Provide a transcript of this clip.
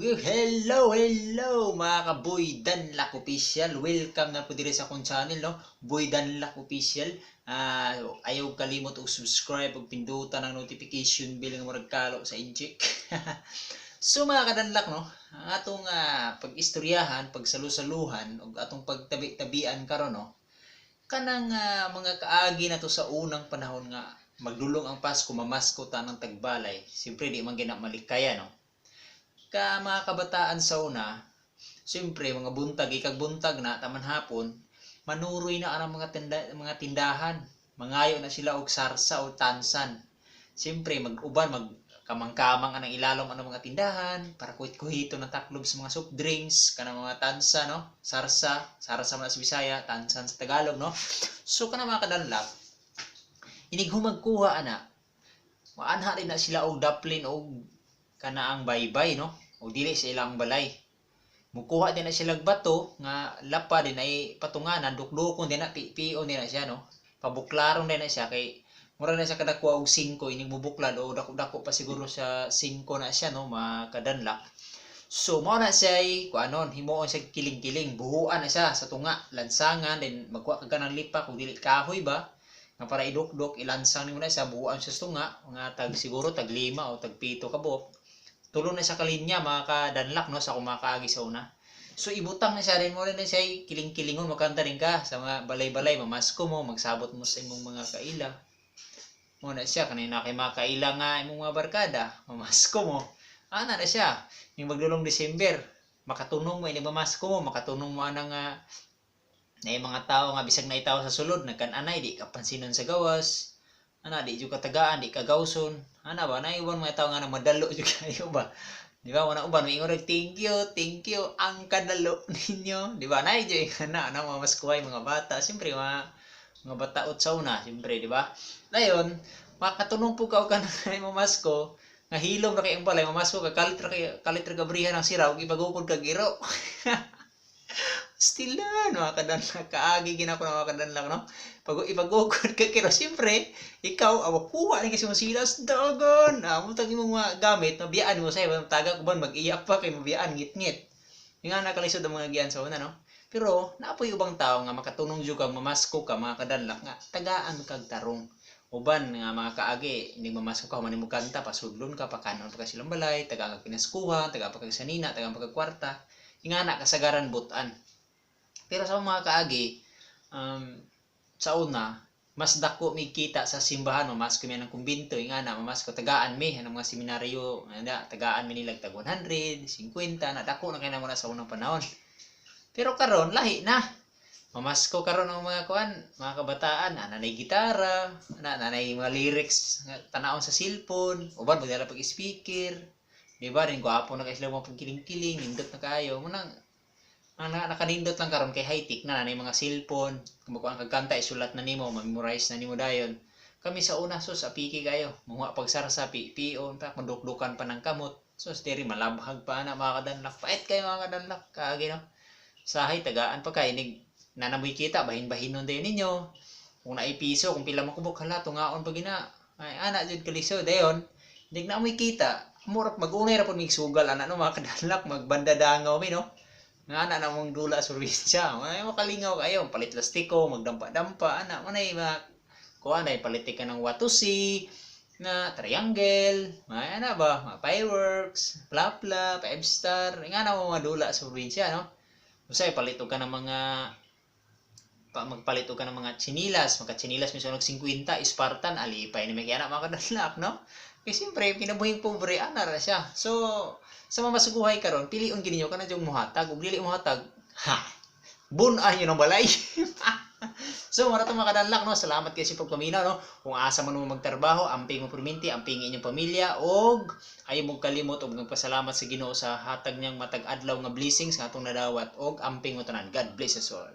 Hello, hello mga ka-Boy Danlak Official. Welcome na po diri sa akong channel, no? Boy Danlak Official. Ayaw kalimot og subscribe ug pindutan ang notification bell nga murag kalo sa injik. So mga kadanlak, no, ang atong pag-istoryahan, pagsalu-saluhan ug atong pagtabi-tabian karon, no, kanang mga kaagi na to sa unang panahon nga magdulong ang Pasko, mamasko ta ng tagbalay. Siyempre di man gina malikaya, no? Ka mga kabataan sa una, siyempre mga buntag, ikag buntag na taman hapon, manuroy na ang mga tinda, mga tindahan. Mangayo na sila og sarsa o tansan. Siyempre mag-uban, mag kamang-kamang anang ilalom ang mga tindahan para kuhit-kuhito na taklob sa mga soft drinks kanang mga tansa, no, sarsa, sarsa man sa Bisaya, tansan sa Tagalog, no? So kana mga kadanlak, inig humagkuha ana, maanha rin na sila og daplin og kanaang baybay, no, og dili sa ilang balay. Mukuha din na sila og bato nga lapa din ay patunganan, dukdukon din na, pipion din na siya, no, pabuklaron din na siya kay mura na siya kadakwa og 5 inig mubuklad o dako-dako pa siguro sa 5 na siya, no, makadanlak. So mao na siya ay kuanon, himuon siya kiling-kiling, buhuan na siya sa tunga, lansangan din, magkuha ka kanang lipa kung dili kahoy ba nga para idukdok, ilansang nimo na siya, buhuan siya sa tunga, mga tag siguro tag 5 o tag 7 ka buok. Tulo na sa kalinya mga kadanlak, no, sa kumakaagi sa una. So ibutang na siya rin mo rin na siya kiling-kilingon, makanta rin ka sa mga balay-balay, mamasko mo, magsabot mo sa imong mga kaila. Mo na siya kanina kay mga kaila nga imong mga barkada, mamasko mo. Ana na siya. Yung magdulong December, makatunong mo ini mamasko mo, makatunong mo ana nga na yung mga tao nga bisag na itaw sa sulod nagkan-anay di ka pansinon sa gawas. Ana di jud ka tagaan, di ka gawson. Ana ba naiwan mga tao nga na madalo jud kayo ba? Di ba? Wala uban moingon rag thank you ang kadalo ninyo. Di ba? Nay jud ana ana mga maskuhay mga bata, siyempre mga bataot sa una, siyempre, di ba? Dayon, makatunong po ka og kanang mamasko nga hilom ra kay ang balay, mamasko ka, kalit ra kay kalit ra kabrihan ang sira ug ipagukod kag iro. Still na, mga kadanlak, kaagi gina ko na mga kadanlak, no? Pag ipagukod ka kiro, siyempre, ikaw, awa kuha ni kasi mong silas, dagon! Mo tag imong mga gamit, mabiyaan mo sa'yo, taga ko ba, mag-iyak pa kay mabiyaan, ngit-ngit. Yung nga nakalisod ang mga giyan sa una, no? Pero, naapoy ubang tao nga makatunong jud kag mamasko ka, mga kadanlak, nga tagaan kag tarong. Uban nga mga kaagi, hindi mamasko ka, human mo kanta, pasudlon ka, pakanon pa ka silang balay, tagaan kag pinaskuhan, tagaan pa kag sanina, tagaan pa kag kwarta. Ingana kasagaran butan. Pero sa mga kaagi, sa una, mas dako mi kita sa simbahan, mamasko mi ng kumbinto, ingana, mamasko, tagaan mi, ang mga seminaryo, ana, tagaan mi nilag tag 100, 50, na dako na kay na sa unang panahon. Pero karon lahi na. Mamasko karon ang mga kuan, mga kabataan, ana nay gitara, ana nanay mga lyrics nga tanawon sa cellphone, uban magdala pag speaker. Di ba rin gwapo na kay sila mga pagkiling-kiling, nindot na kayo. Munang ang nakanindot lang karon kay high-tech na nanay mga cellphone. Kung magkuan kag kanta isulat na nimo, memorize na nimo dayon. Kami sa una sus apiki kayo, mga pagsarsa pipion pa kundukdukan pa ng kamot. Sus diri malabhag pa na mga kadanlak. Pait kayo mga kadanlak, kaagi no. Sahay tagaan pa kay nig nanamoy kita bahin-bahinon dayon ninyo. Kung naay piso, kung pila mo kubok hala tungaon pa gina. Ay ana jud kalisod dayon. Nig naamoy kita, murag mag-unay ra pud mig sugal ana no mga kadanlak, magbanda dangaw mi no. Nga ana na mong dula sa probinsya. Ay makalingaw kayo, palit lastiko, magdampa-dampa ana manay mga kuan ay palit ka ng watusi na triangle, mga ana ba, mga fireworks, plapla, five star, nga na mga dula sa probinsya, no? Usay palit ka ng mga pa, magpalit ka ng mga tsinilas, magka tsinilas minsan og 50, Spartan, alipay ni may kaya na mga kadanlak, no? Kay siyempre kinabuhing pobre ana ra siya. So sa mamasuguhay karon, pilion gid ninyo kana jung muhatag, ug dili muhatag, ha. Bun-an yun ang balay. So, mara to mga kadanlak, no? Salamat kayo sa pagpaminaw, no? Kung asa man mo magtrabaho, amping mo perminti, amping inyong pamilya, og ayaw mo kalimot og magpasalamat sa Ginoo sa hatag niyang matag adlaw nga blessings nga atong nadawat, og amping mo tanan. God bless us all.